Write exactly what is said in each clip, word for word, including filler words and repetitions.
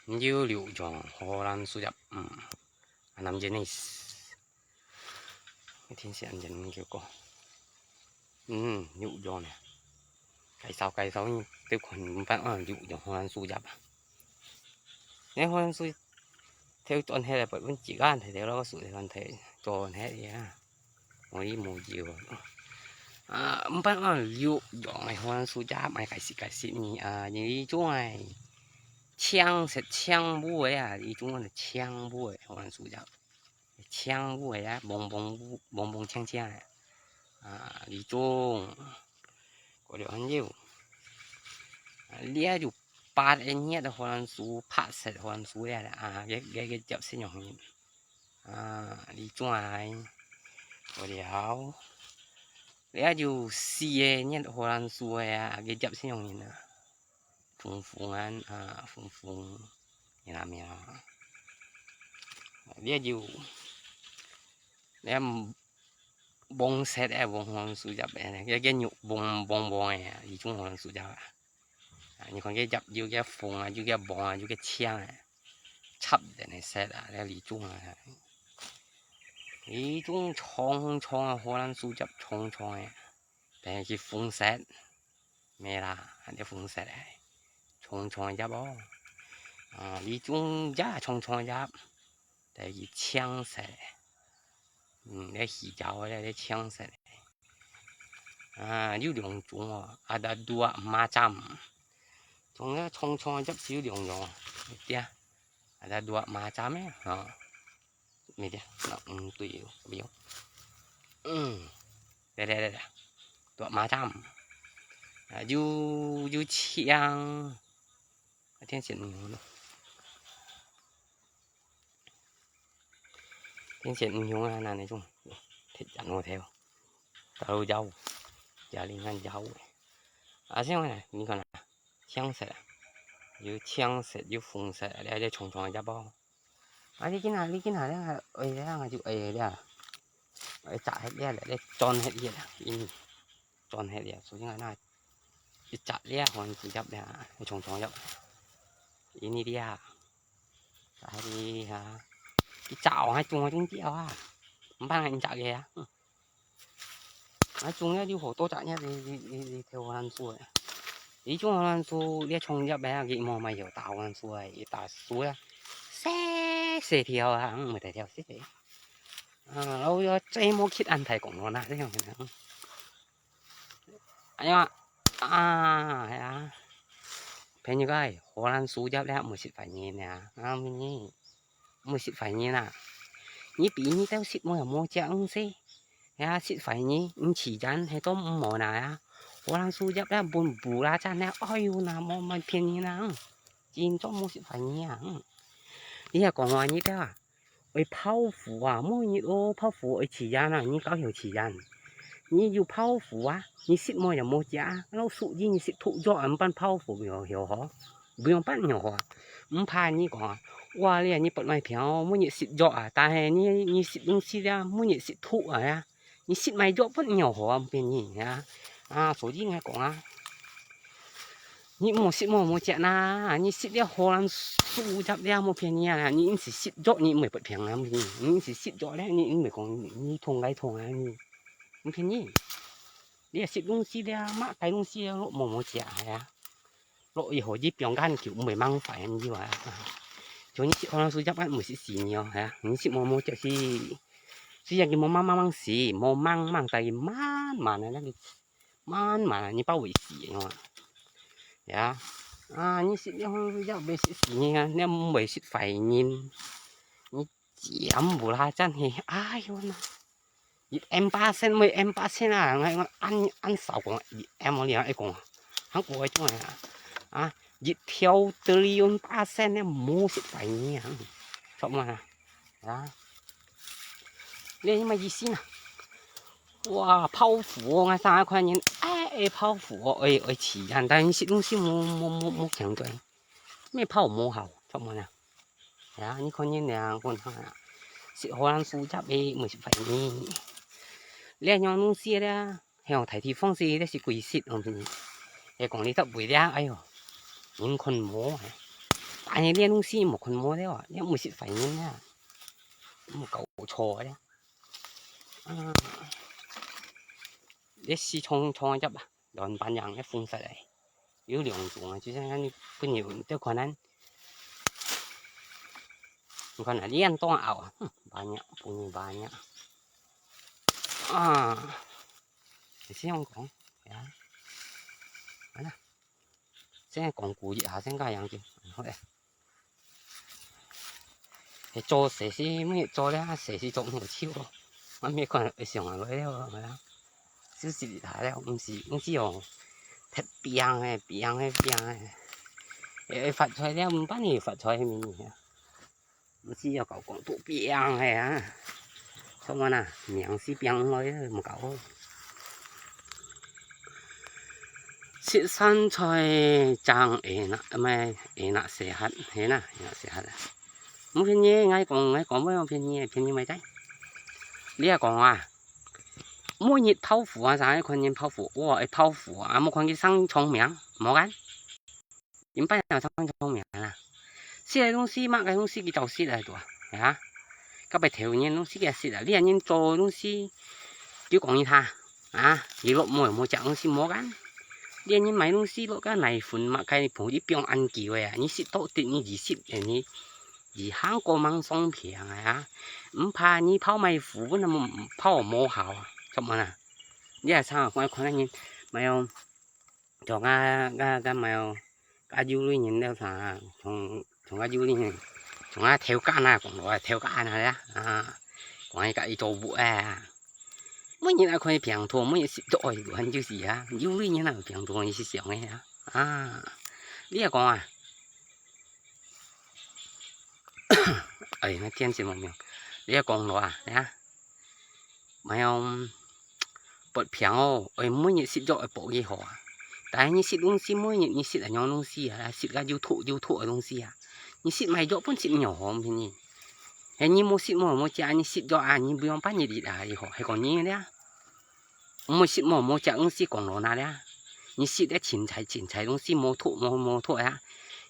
有六樣荷蘭樹葉，嗯，啊，南京呢，天氣恁熱，結果，嗯，六樣呢，介紹介紹，你都看毋捌啊，六樣荷蘭樹葉啊。你荷蘭樹頭轉下來，分自家睇睇咯，樹頭看睇，做下啊。 我哩無有。啊，毋捌啊，有用个荷蘭樹葉，買解釋解釋你啊，你種个青色青烏个啊，你種个青烏个荷蘭樹葉，青烏个啊，黃黃烏，黃黃青青个。啊，你種，過了還有。啊，這就白个葉个荷蘭樹，白色荷蘭樹个啊，个个个葉色樣形。 啊，你種个，好了。這就四个葉荷蘭樹个啊，个葉先用人啊，紅紅啊，啊，紅紅，明啦明啦。這就，這黃色个黃荷蘭樹葉个，个个肉黃黃黃个啊，你種荷蘭樹葉啊。 啊，你看个葉有个紅啊，有个黃啊，有个青啊，插等个色啊，這李種啊。李種長長个荷蘭樹葉長長个，但係佢紅色，咩啦，還係紅色个，長長个葉哦。啊，李種也長長个葉，但係佢青色个。 嗯，這喜椒个，這青色个。啊，有兩種哦，ada dua macam。種个長長个葉有兩種哦，對啊，ada dua macam个，哦。咩个，那，嗯，對，不用。嗯，對對對對，dua macam。啊，有，有青，天氣，嗯， 天氣毋雄啊，那那種，天氣熱哦，頭，大路搖，家裡人搖个。啊，像呢，你看啊，青色啊，有青色，有紅色啊，這這長長个葉哦。啊，你今下，你今下咧，愛咧，就愛咧，愛摘忒咧，咧，轉忒咧，因為轉忒咧，所以啊，那一摘咧，還係葉咧，長長葉，因為咧。 哎呀，一隻哦，還種啊種掉啊，毋怕人摘个啊。嗯。啊，種了有好多隻呢，你你你你條荷蘭樹啊。你種荷蘭樹，你種葉啊，佢無買有大荷蘭樹啊，一大樹啊，細細條啊，嗯，無大條細細。啊，然後又最無去安排講咯，那這樣子。嗯。 哎呀，啊，係啊。朋友个，荷蘭樹葉咧，毋會食壞人啊，啊，毋會食壞人啊。你比你兜食無有無食，毋食，呀，食壞人，毋自然，係都毋無拿啊。荷蘭樹葉咧，分布啦，真係，哎喲，那無，無騙人啊，嗯。真正無食壞人啊，嗯。你也講話，你兜啊， 愛泡芙啊，每日哦，泡芙愛自然啊，你搞曉自然。你有泡芙啊，你食無也無食啊，老鼠仔你食吐咗啊，毋辦泡芙又又好，毋用辦又好啊。毋怕你講啊，哇，你你不買票，每日食藥啊，但係你你食東西啊，每日食吐啊呀，你食買藥不又好啊，毋變你啊。啊，所以𠊎講啊， 你莫食莫莫食啦，你食了荷蘭樹葉了，莫騙你啊！你硬係食藥，你毋會發病啊！你硬係食藥咧，你毋會講你痛該痛啊！你毋騙你，你也食東西了，麼个東西了，莫莫食啊！落以後你放間久毋會吂壞你啊！像你食荷蘭樹葉啊，毋會食死你哦，係啊！你食莫莫食死，雖然佢無吂吂吂死，無吂吂，但係慢慢啊，該個 慢慢，你包會死个嘛。呀，啊，你食了後，也袂食死人啊，你也毋會食壞人。你全部啦，真係，哎喲那，一M八仙，每M八仙啊，𠊎𠊎恁恁少講，一M了，一講，還過一種啊，啊，一條trillion八仙呢，無食壞人啊，著嘛？ 啊，你麼意思呢？哇，泡芙哦，𠊎上下看人，哎，哎，泡芙哦，哎，哎，自然，但係食東西無無無無強對，咩泡無好，著無呢？呀，你看人呀，看下呀，食荷蘭樹葉个，毋食壞呢。你仰東西咧？ 係哦，大地方勢，這係鬼食，哦，係講你得位了，哎喲，人看無，哎。但係這東西無看無了啊，這毋識反應啊，毋搞錯啊。啊，這係長長一隻啊，亂扮樣个紅色个，有兩種啊，就像你本人都可能，你看啊，這樣當拗啊，哼，banyak，punya banyak。啊，你這樣講，呀，啊，那，這樣講古一下，先這樣子，好嘞。 係做事係毋係做了，事係做毋好笑咯。我毋係看會想啊，來了，係啊。就是佢了，毋係，毋係哦，特別个，別个，別个。會，會發財了，毋辦法發財个物啊。毋係要搞講到別个啊。做麼啊？命係變來个，毋搞。 食生菜正enak，毋係enak sehat，係吶，enak sehat啊。毋便宜，𠊎講，𠊎講，毋便宜，便宜買在。你也講啊，每日泡芙啊，啥个看人泡芙，哇，會泡芙啊，無看佢生聰明，無kan？ 因為有生聰明啦。食个東西，麼个東西佢都食个，對啊，係啊。甲白頭人東西佢食啊，你人做東西，就講一下，啊，你落無無食東西無kan。你人買東西落个奶粉，麼个補一放恁久个啊，你食到底你自食个，你自行過猛上病个啊。毋怕你泡米糊，那麼泡無效啊，做麼啊？你也常看看人，買哦。 像啊，啊，啊，無有，啊，有類人了啥，像，像啊，有類人，像啊，頭家那講，我頭家那呀，啊，講一个一做屋啊，每日啊，可以平頭，每日食到愛，很就是啊，有類人啊，平頭，你是想个啊，啊，你也講啊，哎，那天气没有，你也讲了啊，呀，没有，不平哦，哎，每日食药会补个好啊。但是你食东西，每日你食那种东西啊，食个又吐又吐的东西啊，你食买药本食没有好，便宜。哎，你没食没没食，你食药啊，你不用半日日啊，以后还讲你了。 毋係食無，無食，毋係講落那咧。你食个青菜，青菜東西無毒，無，無毒啊。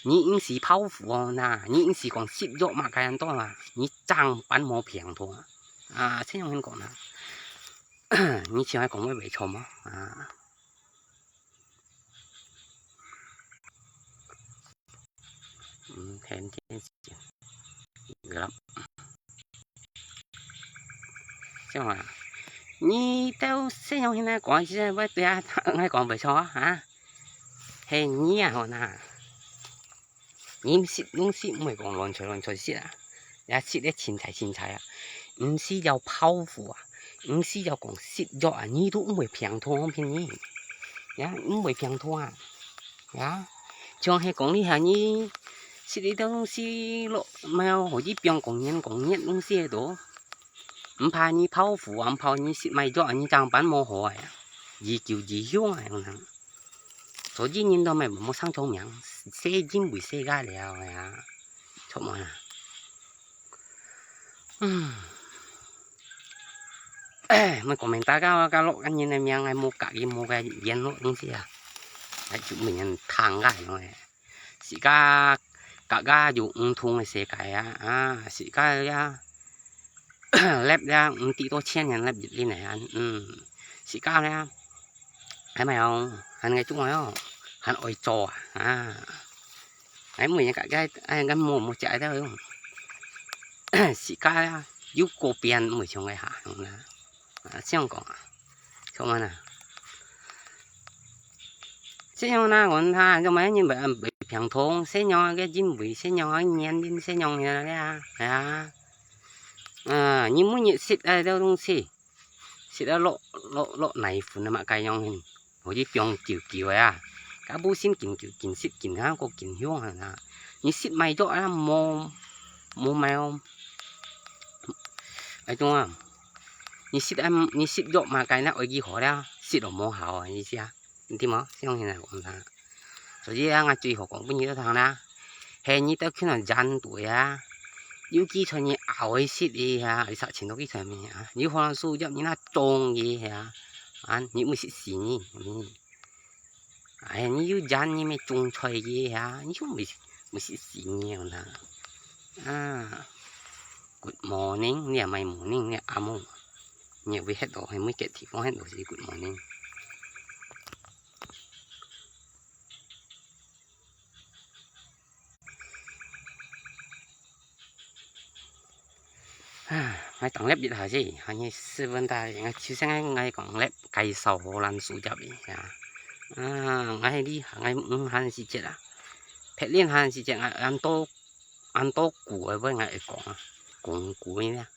你毋係泡芙哦，那，你毋係講食藥嘛，該樣多嘛，你正般無病痛啊。啊，這樣很講啊。你像係講會袂錯嘛？啊。 嗯，天天是，有啦。像啊，你到細樣現在講，現在會對啊，愛講袂錯啊，啊。係你啊，吼那，你食東西毋會講亂菜亂菜食啊。 也食个青菜青菜啊，毋係要泡芙啊，毋係要講食藥啊，你都毋會病痛便宜。呀，毋會病痛啊。呀，像係講你下你食个東西咯，無有，好似放講煙講煙東西个都。毋怕你泡芙啊，毋怕你食買藥啊，你正般無好啊，一久一凶啊，樣樣。 所以人都毋好生聰明，細人為細个了呀，著無啦？嗯，哎，莫講明大家个落个人个名，哎，無隔離，無个聯絡東西啊，哎，就無人聽个樣个。自家，家家有毋同个世界啊，啊，自家呀。 lép了，毋知多千年lép一零呢，嗯，自家了，還沒有，還愛做哦，還愛做啊，啊，還每日个个，哎，个無無食个用，自家了，有個變，毋會像个下，用啦，啊，這樣講啊。 做麼呢？這樣呢，講他，做麼人會，會病痛？這樣个因為，這樣个原因，這樣个呀，係啊。啊，你每日食个這東西，食个落，落，落奶粉啊嘛，該樣形，好似放久久个啊，甲不先緊久，緊食緊啊，過緊香啊，你食買藥啊，無，無買哦。哎，中啊。 你食啊，你食藥嘛，該那愛幾好了，食都無效啊，意思啊，你知無？像現在講啥？所以啊，𠊎最好講分你聽啦，係你兜去那人對啊，有幾餐你熬去食个啊，你食清楚幾餐咩啊？有可能輸入你那中个啊，啊，你毋食死你，嗯。哎，你有人你咩種菜个啊，你就毋係毋係屎尿啦。啊，Good morning，你也毋係morning，你也阿姆。你會歇到，係每個地方歇到係Good morning。啊，𠊎當粒一下先，還有十分鐘，𠊎就先𠊎，𠊎講粒介紹荷蘭樹葉个呀。啊，𠊎係你，𠊎毋閒時節啊，別人閒時節，𠊎恁多，恁多古个話𠊎會講啊，講古个呀。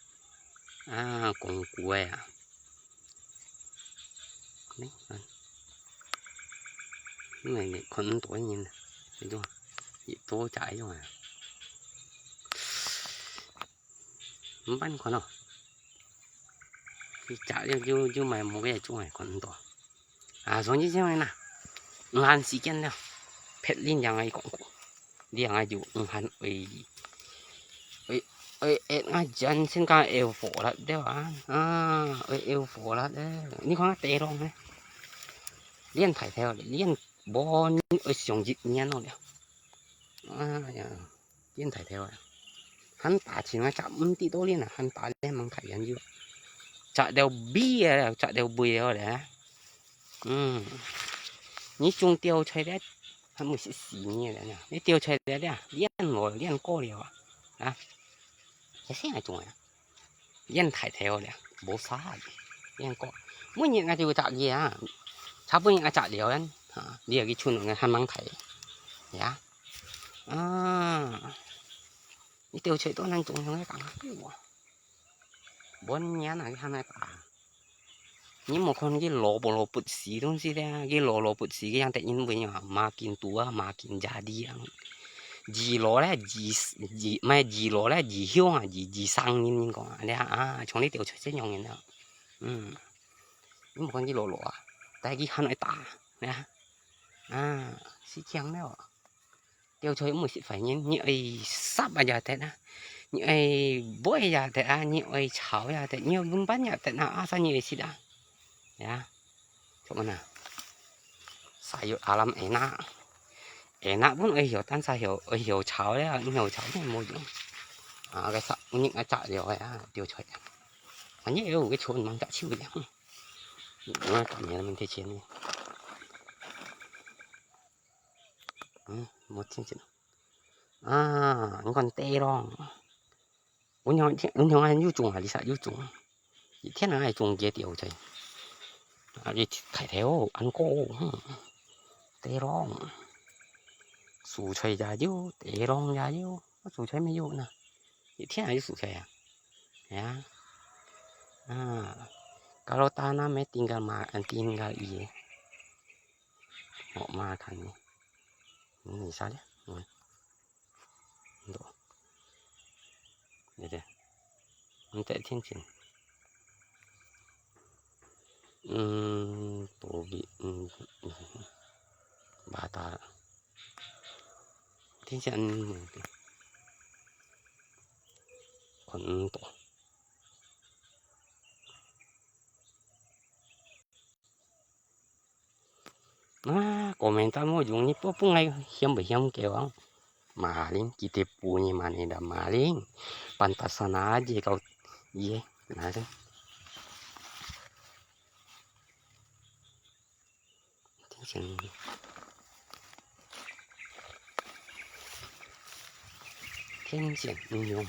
啊，講古个啊。 呢，嗯，你，你看恁多人，這種，一多隻這種啊，毋辦法咯，一隻就，就，就買無个種啊，看恁多。啊，總之這樣啦，毋閒時間了，別人樣个講過。 這樣啊，就毋閒愛，愛，愛，愛，啊，真正講會火了，對吧？啊，會，會火了，欸，你看啊，地浪呢，連大條，連無愛上一年咯了。哎呀，連大條啊，還打錢啊，摘毋知多連啊，還打連忙大人就，摘到尾啊，摘到尾了咧。 嗯，你種吊菜咧，還毋係死你了呢？你吊菜咧，練了，練過了啊，啊，這下還種啊，練太太了，無啥个，練過。每日𠊎就摘个啊，差不多𠊎摘了啊，啊，你又去村裡還吂大，呀，啊，你吊菜都能種，種个講啊，哇，半年啊，你還來打。 你莫看佢蘿蔔蘿蔔絲東西咧，佢蘿蘿蔔絲佢樣得因為啊，makin tua makin jadi啊。二老咧，二，二，毋係二老咧，二香啊，二，二生人人講啊，你啊，啊，像你吊出這樣人啊。嗯，你莫看佢老老啊，但係佢還會打，你啊，啊，係強了。 吊菜毋係食飯人，你愛煠啊也得啊，你愛煨也得啊，你愛炒也得，你愛燜飯也得啊，asal你愛食啊。Ya，做麼个啊？Sayur alam enak，enak pun愛曉，但係曉，愛曉炒咧，你曉炒咧無用。啊，該煠，你愛炸了个啊，吊菜啊。反正有个菜吂摘手个，嗯。我感覺他們提前呢。 嗯，無聽見。啊，你看地咯。阮鄉，阮鄉還有種啊，你煞有種啊。一天啊，還種幾條菜。啊，你大條，恁高，嗯。地咯。蔬菜也有，地咯也有，蔬菜無有呢。一天還有蔬菜啊。係啊。啊，kalau tanam tinggal ma-，tinggal iya. Mau makan ni. Ini saja. Hmm. Tuh. Jadi. Nanti cincin. Hmm, tobi. Hmm. Bata. Cincin. Kon to. Nah, komentar mo yung ni po po ngay hiyam ba hiyam kayo ang maling kita po ni Manila maling. Pantasan aja kau iye. Nah, 天線，天線毋用。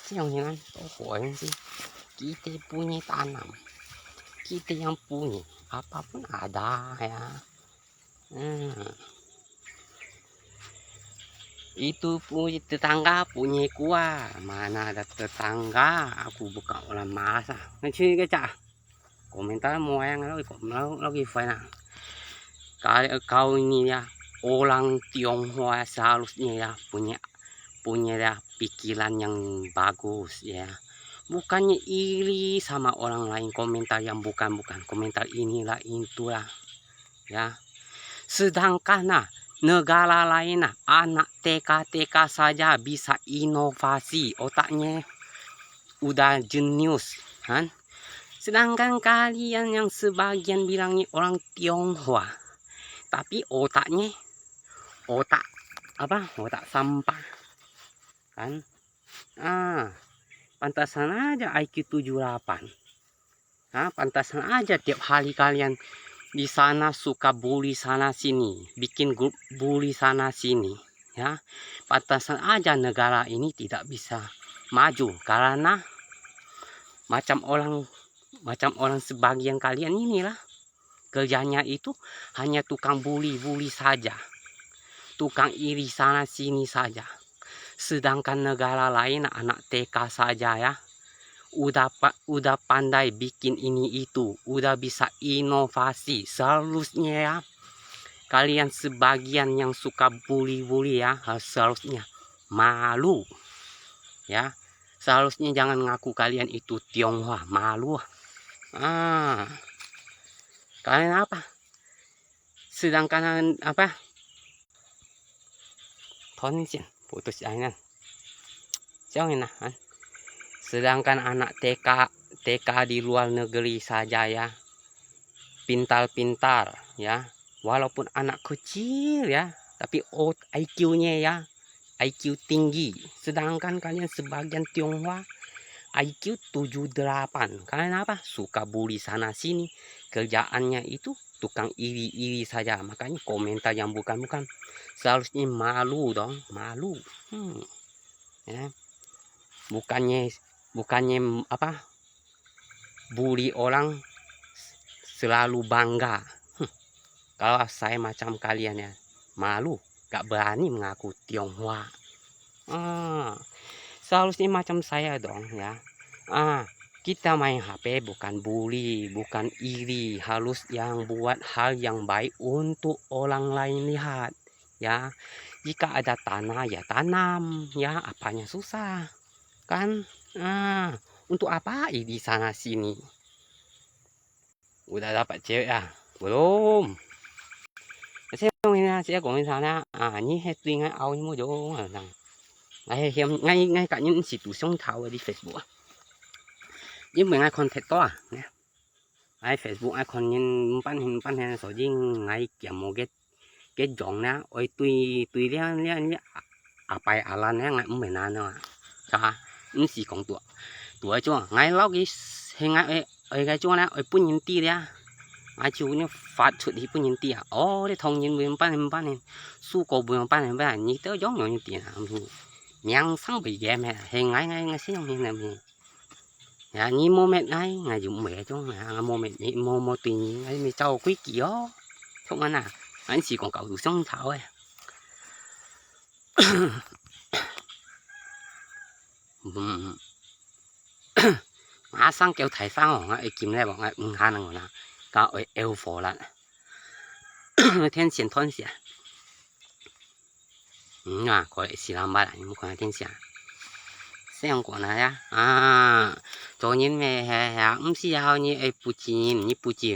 這樣形啊，都火人是，佢哋半夜打南，佢哋yang半夜，apa pun ada ya. Hmm. Itu punya tetangga punya gua. Mana ada tetangga, aku bukan orang malas ah. Nanti kita komentar mo yang lalu, lalu, lalu gimana? Kalau, kalau ini ya, orang Tionghoa seharusnya ya punya, punya ya pikiran yang bagus ya. Bukannya iri sama orang lain, komentar yang bukan-bukan, komentar inilah itulah. Ya. Sedangkan nah, negara lain nah, anak T K-T K saja bisa inovasi, otaknya udah jenius, kan? Sedangkan kalian yang sebagian bilangnya orang Tionghoa, Tapi otaknya, otak apa, otak sampah. Kan? Ah, pantasan aja I Q tujuh delapan. Ha, pantasan aja tiap hari kalian di sana suka bully sana sini, bikin grup bully sana sini. Ya, pantasan aja negara ini tidak bisa maju karena macam orang, macam orang sebagian kalian inilah. Kerjanya itu hanya tukang bully-bully saja, tukang iri sana sini saja. Sedangkan negara lain anak T K saja ya, udah pa-, udah pandai bikin ini itu, udah bisa inovasi. Seharusnya ya, kalian sebagian yang suka bully-bully ya, ha, seharusnya malu. Ya, seharusnya jangan ngaku kalian itu Tionghoa, malu. Ah, kalian apa? Sedangkan apa? Tonsin, putus aina. Siapa ini? Sedangkan anak T K, T K di luar negeri saja ya, pintar-pintar ya, walaupun anak kecil ya, tapi ot-, I Q-nya ya, I Q tinggi. Sedangkan kalian sebagian Tionghoa I Q tujuh delapan. Kalian apa? Suka bully sana sini. Kerjaannya itu tukang iri-iri saja. Makanya komentar yang bukan-bukan. Seharusnya malu dong, malu. Hmm. Ya. Bukannya, bukannya apa? Bully orang selalu bangga. Hmm. Kalau saya macam kalian ya, malu, gak berani mengaku Tionghoa. Ah, seharusnya macam saya dong ya. Ah, kita main H P bukan bully, bukan iri, harus yang buat hal yang baik untuk orang lain lihat. Ya, jika ada tanah ya tanam, ya apanya susah. Kan? Ah, untuk apa iri sana sini? Udah dapat cewek ah? Belum. Saya mau ini saya komen sana. Ah, ini saya tu ingat awak ni mau jauh mana? Ngai hiam ngai ngai kat ni si tu song tau di Facebook ah. Ni mui ngai contact to ah. Ngai Facebook ngai kon ni empan empan hen so jing ngai kiam mo ke ke jong na oi tui tui lian lian ni apai alan ne ngai mui na no. Sa, msi kong tua. Tua jong ngai lau ki he ngai oi oi ke jong na oi pun yin ti lia. Ngai chu ni fat chut hi pun yin ti a. O, de thong yin mui empan empan hen. Su ko mui empan empan ni te jong yong yin ti na. Miang sang bai ye me he ngai ngai ngai si yong yin na mi. Ya, ni mo met ngai, ngai yum mui chung, ya, mo met ni mo mo tui ni, ngai mi chau kui ki o. Chung ana, ngai si kong kau du song chau e. Hm. Ngai sang kêu thai sang o, ngai kim le bo, ngai ung han nang na, ka oi eu fo la. Thiên Siên thon sia. Hm, ngai ko si lam ba la, ni mo ko na Thiên Siên. Sang ko na ya. A, cho yin me he he, hm si ya ni e bu chi yin, ni bu chi